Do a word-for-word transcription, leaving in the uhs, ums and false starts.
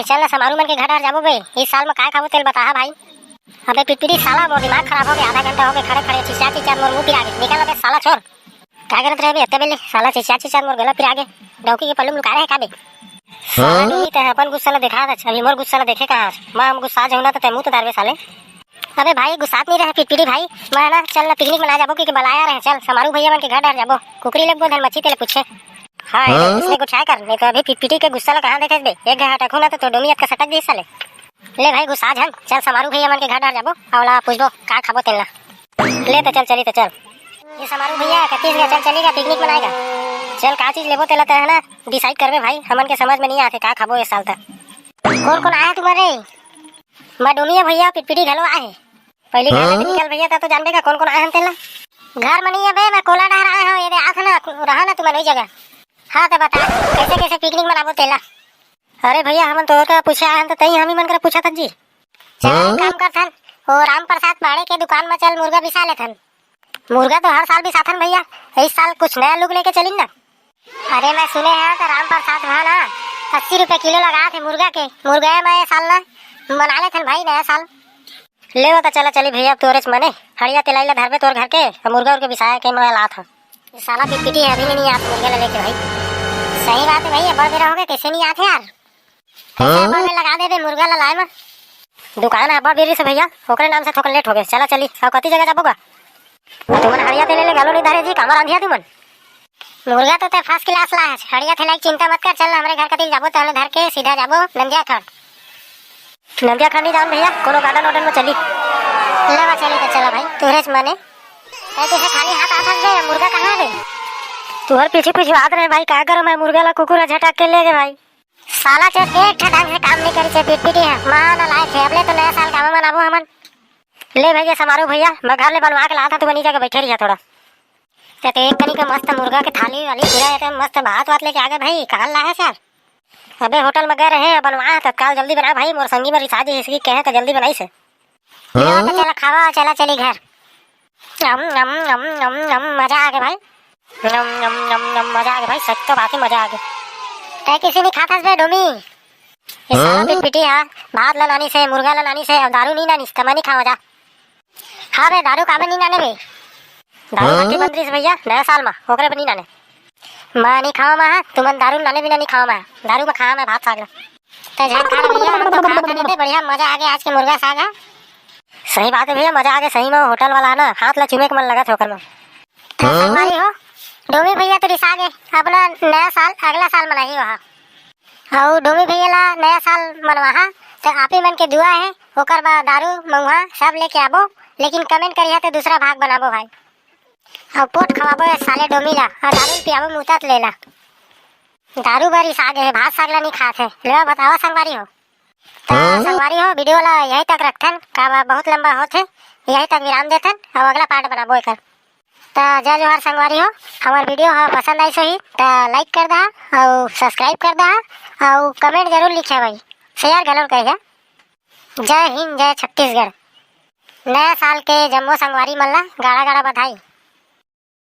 चल ना, समारू मन के घर डहर जाबो बे। इस साल में काय खाबो तेला बताहा भाई। अबे पिटपिटी साला, मोर दिमाग खराब हो गया, आधा घंटा हो गया खड़े खड़े, चिचिया चिचिया मोर मुंह पिरा गे। निकल अबे साला चोर। का करत रहे बे अत्ते बेले? साला चिचिया चिचिया मोर गला पिरा गे। डौकी के पल्लू में लुका रहे का बे? साला डोली, तैं अपन गुस्सा ला देखा था, अभी मोर गुस्सा ला देखे कहाँ? मैं हम गुस्सा जाऊँ ना तो तैं मुंह तो दारबे साले। अबे भाई, गुस्सात नहीं रहे पिटपिटी भाई, मैं ना चल ना पिकनिक मना जाबो, क्योंकि बलाया रहे, चल समारू भैया मन के घर डहर जाबो, कुकरी लेगबो धन मच्छी तेले पूछे। हाँ, हाँ? इसने कुछ है कर, नहीं तो अभी पिटपिटी के गुस्सा ला कहाँ देखे बे? एक घंटा टकहूँ ना तो तोर डोमी अतका सटक दिही साले। ले भाई, गुस्सा झन, चल समारू भैया मन के घर डहर जाबो, अउ ओला पूछबो का खाबो तेला। ले तो चल, चली तो चल। ये समारू भैया, कतिस गा, चल चली गा, पिकनिक मनाएगा। चल, का चीज लेबो तेला तैं ह ना, डिसाइड करबे भाई, हमन के समझ में नहीं आथे का खाबो इस साल तक। कौन कौन आया तुम्हारे? मैं डोमी है भैया, पिटपिटी घलो आए। पहली घर ले हाँ? निकल भैया, तब तो जानबे का कौन कौन आए हम तेला। घर में नहीं है बे, मैं कोला डहर आए हूँ, ये दे आथ ना, रहा ना तुमन वही जगह। हाँ तो बता, कैसे कैसे पिकनिक मनाबो तेला? अरे भैया, हमन तो का पूछे आए हन, तो तई हम ही मन कर पूछा था जी। चल, हाँ? एक काम करथन, वो राम प्रसाद पाड़े के दुकान में चल, मुर्गा बिसा लेथन। मुर्गा तो हर साल बिसाथन भैया, इस साल कुछ नया लुक लेके चलिन ना। अरे मैं सुने हंव तो राम प्रसाद भा ना अस्सी रुपए किलो लगात हे मुर्गा के। मुर्गा में ये साल ना मना लेथन भाई नया साल। ले वो तो चला चली भैया, अब तोरेच मने हड़िया तेलाई ला धरबे तोर घर के, अब मुर्गा उर्गा बिसाए के मैं लात हंव। ये साला पिटपिटी है, अभी नहीं आत मुर्गा ला लेके भाई। सही बात है भाई, बड़ बेरा हो गए, कैसे नहीं आते यार? कैसे हाँ? अपन में लगा देबे मुर्गा ला लाए में? दुकान है अब्बड़ बेरी से भैया, ओकरे नाम से थोकन लेट हो गए। चला चली, अब कति जगह जाबो गा? तुमन हड़िया तेले ले घलो नहीं धरे जी, कामा रांधिया तुमन? मुर्गा तो ते फर्स्ट क्लास ला है, हड़िया तेलाई चिंता मत कर, चल हमरे घर कति जाबो, तहले धर के सीधा जाबो नंदिया खंड। नंदिया खंड नहीं जान भैया, कोनो गार्डन वार्डन में चली। लेवा चली तो चला भाई, तुहरेच मने। ए, तुझे खाली हाथ आ सकते हैं, मुर्गा कहाँ है बे? तुहर पीछे पीछे आत रहे भाई, का करो मैं मुर्गा ला कुकुर झटक के ले गए भाई। साला चोर एक ठा ढंग से काम नहीं करी छे, पिटपिटी है, माँ ना लायक है। अबले तो नया साल कामा मनाबो हमन। ले भैया समारू भैया, मैं घर ले बनवा के लात हंव, तू बनी जाके बैठे रहिया थोड़ा। ते, ते एक कनी का मस्त मुर्गा के थाली वाली पूरा एकदम मस्त भात वात लेके आ गए भाई, कहाँ ला है यार? अबे होटल में गए रहे, बनवा तत्काल जल्दी बना भाई, मोर संगी में रिसाज इसकी कहे तो जल्दी बनाई से। हाँ? तो चला खावा, चला चली घर। अम, अम, अम, अम, अम, मजा आ गया भाई। अम, अम, अम, अम, मजा आ गया भाई, सच तो बात ही मजा आ गया। तै किसी नहीं खाता बे डोमी? ये साला हाँ? पिटपिटी हा, भात ला नानी से, मुर्गा ला नानी से, अब दारू नहीं नानी से, त मैं नहीं खावा जा। हाँ बे, दारू काबर नहीं नाने बे? दारू हाँ? भट्टी बंद रही भैया, नया साल में, ओकरे पर नहीं नाने। मैं नहीं खावा मैं, तुमन दारू नाने बिना नहीं खावा मैं, दारू में खावा मैं भात साग ला। ते झन खा भैया, हम तो खा के नहीं दे, बढ़िया मजा आ गया आज के मुर्गा साग है। सही बात है भैया, मजा आ गया सही में, होटल वाला है ना, हाथ ला चूमे के मन लगा था ओकर में। तो हाँ? संगवारी हो, डोमी भैया तो रिसा गए, अपना नया साल अगला साल मनाही वहाँ। अउ डोमी भैया ला नया साल मनवाहा, तो आप ही मन के दुआ है, ओकर बाद दारू मऊहा सब लेके आबो, लेकिन कमेंट करिहा तो दूसरा भाग बनाबो भाई। अउ पोट खवाबो ए साले डोमी ला, अउ दारू पियाबो मुतत ले ला। दारू बर रिसा गे हे, भात साग ला नहीं खात है। लेवा बतावा संगवारी हो। त हाँ? संगवारी हो, वीडियो ला यही तक रखथन, का बा बहुत लंबा होत है, यही तक विराम देथन, अउ अगला पार्ट बनाबो एकर। त जय जोहार संगवारी हो, हमार वीडियो हा पसंद आइस होही त लाइक कर दहा, अउ सब्सक्राइब कर दहा, अउ कमेंट जरूर लिखे भाई, शेयर घलो करिहा। जय हिंद, जय छत्तीसगढ़। नया साल के जम्मो संगवारी मन ला गाड़ा गाड़ा बधाई।